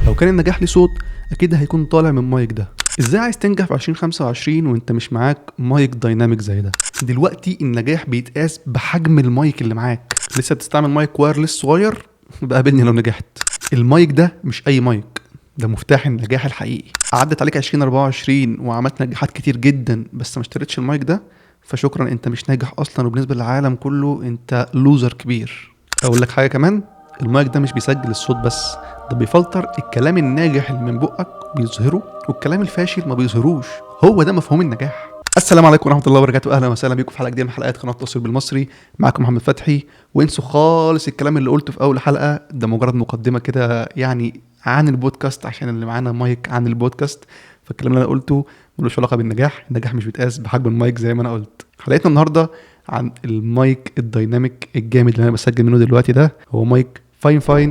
لو كان النجاح ليه صوت اكيد هيكون طالع من مايك ده. ازاي عايز تنجح في 2025 وانت مش معاك mic dynamic زي ده؟ دلوقتي النجاح بيتقاس بحجم المايك اللي معاك. لسه بتستعمل mic wireless صغير؟ بقابلني لو نجحت. المايك ده مش اي مايك، ده مفتاح النجاح الحقيقي. عدت عليك 2024 وعملت نجاحات كتير جدا بس ما اشتريتش المايك ده، فشكرا انت مش ناجح اصلا، وبالنسبة للعالم كله انت loser كبير. اقول لك حاجة كمان، المايك ده مش بيسجل الصوت بس، ده بيفلتر الكلام الناجح اللي من بقك بيظهره، والكلام الفاشل ما بيظهروش. هو ده مفهوم النجاح. السلام عليكم ورحمة الله وبركاته، اهلا وسهلا بيكم في حلقة جديدة من حلقات قناة التوصيل بالمصري. معاكم محمد فتحي. وانسوا خالص الكلام اللي قلته في اول حلقة، ده مجرد مقدمه كده يعني عن البودكاست، عشان اللي معانا مايك عن البودكاست. فالكلام اللي انا قلته ملوش علاقة بالنجاح، النجاح مش بيتقاس بحجم المايك زي ما انا قلت. حلقتنا النهارده عن ال mic ال dynamic الجامد اللي انا بسجل منه دلوقتي، ده هو mic Fifine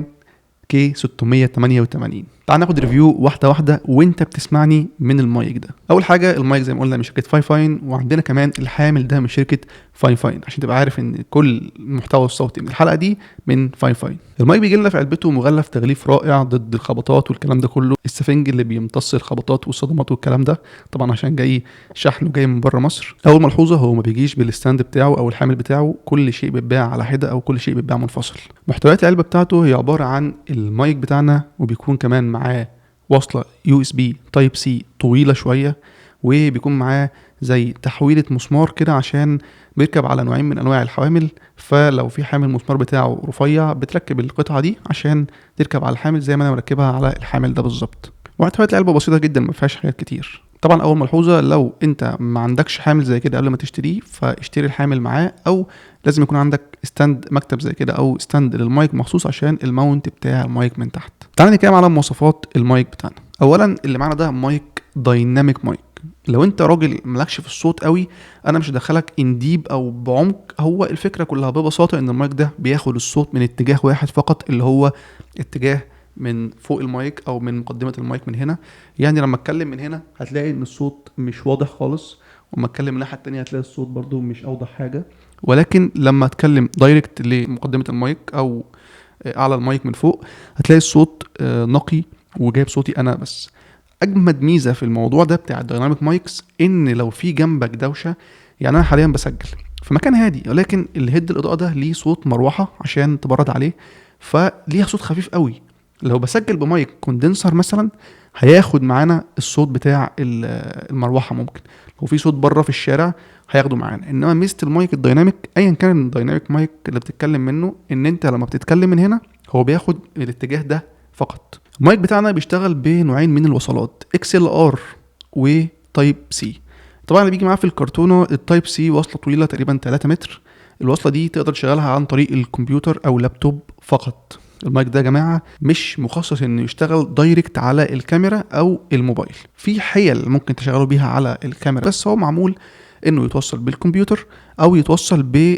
K688. تعال ناخد review واحدة واحدة وانت بتسمعني من المايك ده. اول حاجة، المايك زي ما قلنا من شركة Fifine، وعندنا كمان الحامل ده من شركة Fifine، عشان تبقى عارف ان كل المحتوى الصوتي من الحلقة دي من Fifine. المايك بيجي لنا في علبته مغلف تغليف رائع ضد الخبطات والكلام ده كله، السفنج اللي بيمتص الخبطات والصدمات والكلام ده، طبعا عشان جاي شحن وجاي من بره مصر. اول ملحوظة، هو ما بيجيش بال stand بتاعه او الحامل بتاعه، كل شيء بيتباع على حده او كل شيء بيتباع منفصل. محتويات العلبة بتاعته هي عبارة عن المايك بتاعنا، وبيكون كمان معاه وصلة USB Type C طويلة شوية، وبيكون معاه زي تحويلة مسمار كده عشان بيركب على نوعين من أنواع الحوامل، فلو في حامل مسمار بتاعه رفيع بتركب القطعة دي عشان تركب على الحامل زي ما أنا مركبها على الحامل ده بالظبط. محتويات العلبة بسيطة جدا، ما فيهاش حاجات كتير. طبعا أول ملحوظة، لو أنت ما عندكش حامل زي كده قبل ما تشتريه فاشتري الحامل معاه، أو لازم يكون عندك stand مكتب زي كده أو stand للمايك مخصوص عشان ال mount بتاع المايك من تحت. تعال نتكلم على مواصفات المايك بتاعنا. أولا اللي معانا ده mic dynamic mic. لو انت راجل مالكش في الصوت قوي، انا مش هدخلك in deep او بعمق. هو الفكرة كلها ببساطة ان المايك ده بياخد الصوت من اتجاه واحد فقط، اللي هو اتجاه من فوق المايك او من مقدمه المايك من هنا. يعني لما اتكلم من هنا هتلاقي ان الصوت مش واضح خالص، وما اتكلم من الناحية التانية هتلاقي الصوت برضو مش اوضح حاجة. ولكن لما اتكلم direct لمقدمه المايك او اعلى المايك من فوق هتلاقي الصوت نقي وجايب صوتي انا بس. اجمد ميزة في الموضوع ده بتاع ال dynamic mics ان لو في جنبك دوشه، يعني انا حاليا بسجل في مكان هادي، ولكن ال head الاضاءة ده ليه صوت مروحة عشان تبرد عليه، فليها صوت خفيف قوي. لو بسجل ب mic condenser مثلا هياخد معانا الصوت بتاع المروحة، ممكن لو في صوت بره في الشارع هياخده معانا. انما ميزة ال mic ال dynamic ايا كان ال dynamic mic اللي بتتكلم منه، ان انت لما بتتكلم من هنا هو بياخد الاتجاه ده فقط. المايك بتاعنا بيشتغل بنوعين من الوصلات، XLR و Type C. طبعا اللي بيجي معاه في الكرتونه ال Type C وصله طويلة تقريبا 3 متر، الوصلة دي تقدر تشغلها عن طريق الكمبيوتر او لابتوب فقط. المايك ده يا جماعة مش مخصص انه يشتغل direct على الكاميرا او الموبايل، في حيل ممكن تشغله بيها على الكاميرا، بس هو معمول انه يتوصل بالكمبيوتر او يتوصل ب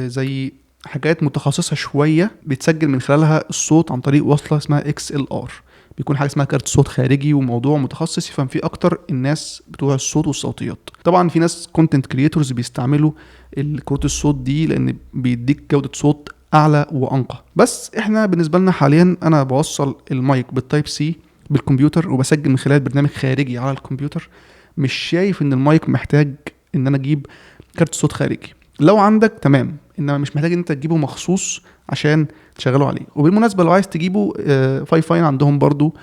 زي حاجات متخصصة شوية بتسجل من خلالها الصوت عن طريق وصله اسمها XLR. بيكون حاجة اسمها كارت صوت خارجي، وموضوع متخصص يفهم فيه اكتر الناس بتوع الصوت والصوتيات. طبعا في ناس content creators بيستعملوا الكروت الصوت دي لان بيديك جوده صوت اعلى وانقى. بس احنا بالنسبة لنا حاليا انا بوصل ال mic بال Type C بالكمبيوتر وبسجل من خلال برنامج خارجي على الكمبيوتر. مش شايف ان المايك محتاج ان انا اجيب كارت صوت خارجي. لو عندك تمام، انما مش محتاج ان انت تجيبه مخصوص عشان تشغله عليه. وبالمناسبة لو عايز تجيبه، Fifine عندهم برضو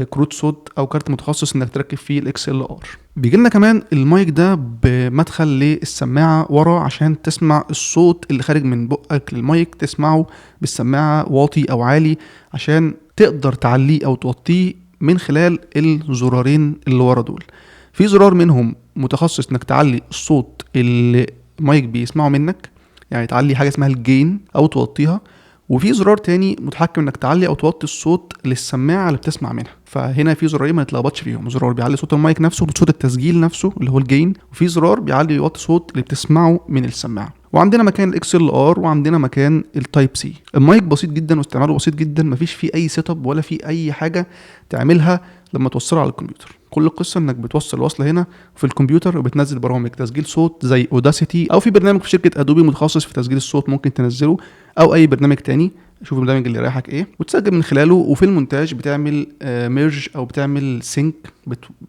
كروت صوت او كارت متخصص انك تركب فيه ال XLR. بيجي لنا كمان المايك ده بمدخل للسماعه ورا عشان تسمع الصوت اللي خارج من بقك للمايك، تسمعه بالسماعه واطي او عالي عشان تقدر تعليه او توطيه من خلال الزرارين اللي ورا دول. في زرار منهم متخصص انك تعلي الصوت اللي المايك بيسمعه منك، يعني تعلي حاجة اسمها ال gain او توطيها، وفي زرار تاني متحكم انك تعلي او توطي الصوت للسماعه اللي بتسمع منها. فهنا في زرارين ما نتلخبطش فيهم، زرار بيعلي صوت المايك نفسه بصوت التسجيل نفسه اللي هو ال gain، وفي زرار بيعلي ويوطي صوت اللي بتسمعه من السماعة. وعندنا مكان ال XLR وعندنا مكان ال Type C. المايك بسيط جدا واستعماله بسيط جدا، مفيش فيه اي setup ولا فيه اي حاجة تعملها لما توصله على الكمبيوتر. كل القصة انك بتوصل وصله هنا في الكمبيوتر وبتنزل برامج تسجيل صوت زي Audacity، او في برنامج في شركة Adobe متخصص في تسجيل الصوت ممكن تنزله، او اي برنامج تاني. شوف البرنامج اللي يريحك ايه وتسجل من خلاله. وفي المونتاج بتعمل merge او بتعمل sync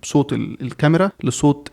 بصوت الكاميرا لصوت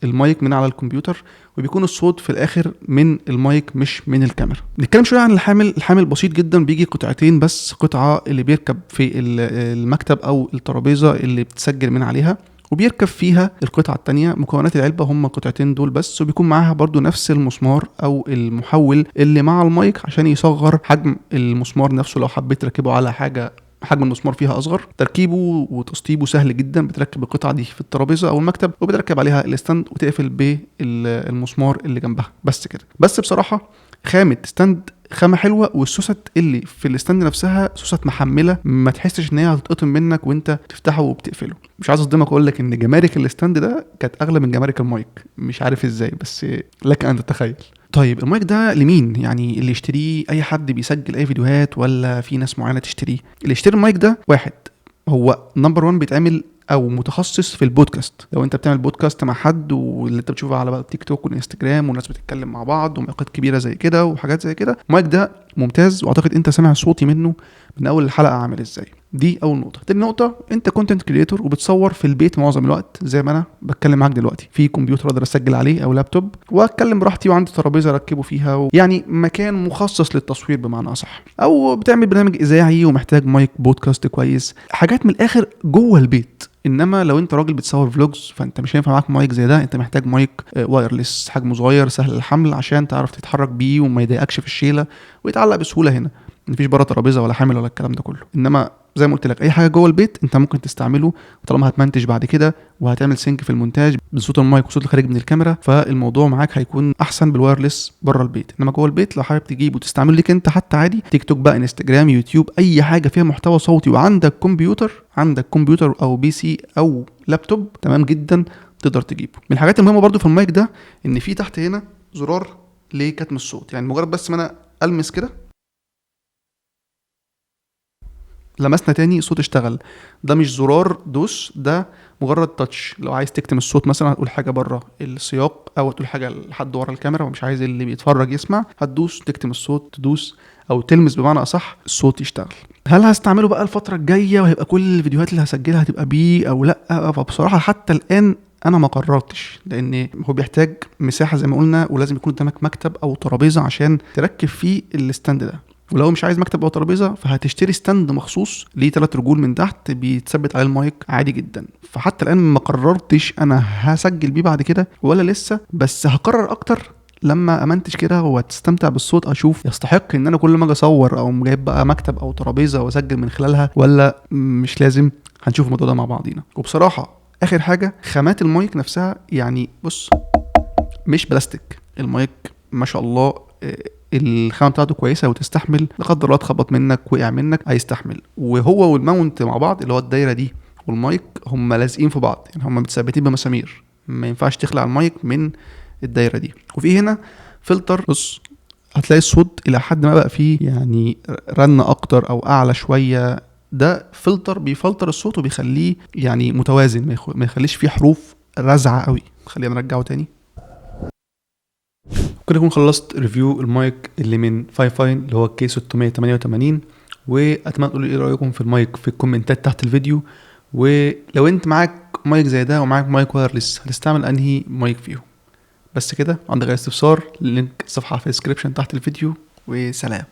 المايك من على الكمبيوتر، وبيكون الصوت في الاخر من المايك مش من الكاميرا. نتكلم شوية عن الحامل. الحامل بسيط جدا، بيجي قطعتين بس، قطعه اللي بيركب في المكتب او الترابيزة اللي بتسجل من عليها، وبيركب فيها القطعة التانية. مكونات العلبة هم القطعتين دول بس، وبيكون معاها برضو نفس المسمار او المحول اللي مع المايك عشان يصغر حجم المسمار نفسه لو حبيت تركبه على حاجة حجم المسمار فيها اصغر. تركيبه وتسطيبه سهل جدا، بتركب القطعة دي في الترابيزة او المكتب وبتركب عليها ال stand وتقفل بالمسمار اللي جنبها، بس كده. بس بصراحة خامة stand خامة حلوة، والسوست اللي في ال stand نفسها سوست محمله، ما تحسش ان هي هتتقطم منك وانت بتفتحه وبتقفله. مش عايز اصدمك اقول لك ان جمارك ال stand ده كانت اغلى من جمارك المايك، مش عارف ازاي بس لك ان تتخيل. طيب المايك ده لمين؟ يعني اللي يشتريه اي حد بيسجل اي فيديوهات ولا في ناس معينة تشتريه؟ اللي يشتري المايك ده واحد هو number 1 بيتعمل او متخصص في البودكاست. لو انت بتعمل بودكاست مع حد واللي انت بتشوفه على بقى تيك توك والانستجرام والناس بتتكلم مع بعض ومايكات كبيرة زي كده وحاجات زي كده، المايك ده ممتاز، واعتقد انت سامع صوتي منه من اول الحلقة عامل ازاي. دي اول نقطة. تاني نقطة، انت content creator وبتصور في البيت معظم الوقت زي ما انا بتكلم معاك دلوقتي، في كمبيوتر اقدر اسجل عليه او لابتوب واتكلم براحتي، وعندي ترابيزة اركبه فيها يعني مكان مخصص للتصوير بمعنى اصح، او بتعمل برنامج اذاعي ومحتاج مايك بودكاست كويس، حاجات من الاخر جوه البيت. انما لو انت راجل بتصور vlogs فانت مش هينفع معاك مايك زي ده، انت محتاج مايك wireless حجمه صغير سهل الحمل عشان تعرف تتحرك بيه وما يضايقكش في الشيله ويتعلق بسهولة هنا، مفيش بره ترابيزة ولا حامل ولا الكلام ده كله. انما زي ما قلت لك اي حاجة جوه البيت انت ممكن تستعمله، طالما هتمنتج بعد كده وهتعمل sync في المونتاج بصوت المايك وصوت الخارج من الكاميرا، فالموضوع معاك هيكون احسن بال wireless بره البيت. انما جوه البيت لو حابب تجيب وتستعمله ليك انت حتى عادي، تيك توك بقى، انستجرام، يوتيوب، اي حاجة فيها محتوى صوتي وعندك كمبيوتر، عندك كمبيوتر او PC او لابتوب، تمام جدا تقدر تجيبه. من الحاجات المهمة برده في المايك ده ان في تحت هنا زرار لكتم الصوت، يعني مجرد بس ما انا المس كده لمسنا تاني الصوت اشتغل. ده مش زرار دوس، ده مجرد touch. لو عايز تكتم الصوت مثلا هتقول حاجة بره السياق او تقول حاجة لحد ورا الكاميرا ومش عايز اللي بيتفرج يسمع، هتدوس تكتم الصوت، تدوس او تلمس بمعنى اصح الصوت يشتغل. هل هستعمله بقى الفترة الجاية وهيبقى كل الفيديوهات اللي هسجلها هتبقى بيه او لا؟ فبصراحة حتى الان انا ما قررتش، لان هو بيحتاج مساحة زي ما قلنا، ولازم يكون قدامك مكتب او ترابيزة عشان تركب فيه ال stand ده. ولو مش عايز مكتب او ترابيزة فهتشتري stand مخصوص ليه 3 رجول من تحت بيتثبت عليه المايك عادي جدا. فحتى الان ما قررتش انا هسجل بيه بعد كده ولا لسه، بس هقرر اكتر لما امنتج كده وتستمتع بالصوت، اشوف يستحق ان انا كل ما اجي اصور او جايب بقى مكتب او ترابيزة واسجل من خلالها ولا مش لازم. هنشوف الموضوع ده مع بعضينا. وبصراحة اخر حاجة، خامات المايك نفسها، يعني بص مش بلاستيك، المايك ما شاء الله الخامة بتاعته كويسة وتستحمل، لا قدر الله اتخبط منك وقع منك هيستحمل. وهو وال mount مع بعض اللي هو الدايرة دي والمايك هم لازقين في بعض، يعني هم متثبتين بمسامير، ما ينفعش تخلع المايك من الدايرة دي. وفي هنا فلتر، بص هتلاقي الصوت الى حد ما بقى فيه يعني رن اكتر او اعلى شوية، ده فلتر بيفلتر الصوت وبيخليه يعني متوازن، ما يخليش فيه حروف رزعه قوي. خلينا نرجعه تاني. كده اكون خلصت review المايك اللي من فايفاين اللي هو K 688، واتمنى تقولوا ايه رايكم في المايك في الكومنتات تحت الفيديو. ولو انت معاك مايك زي ده ومعاك مايك wireless هتستعمل انهي مايك فيهم؟ بس كده، عندك اي استفسار link الصفحة في ال description تحت الفيديو، وسلام.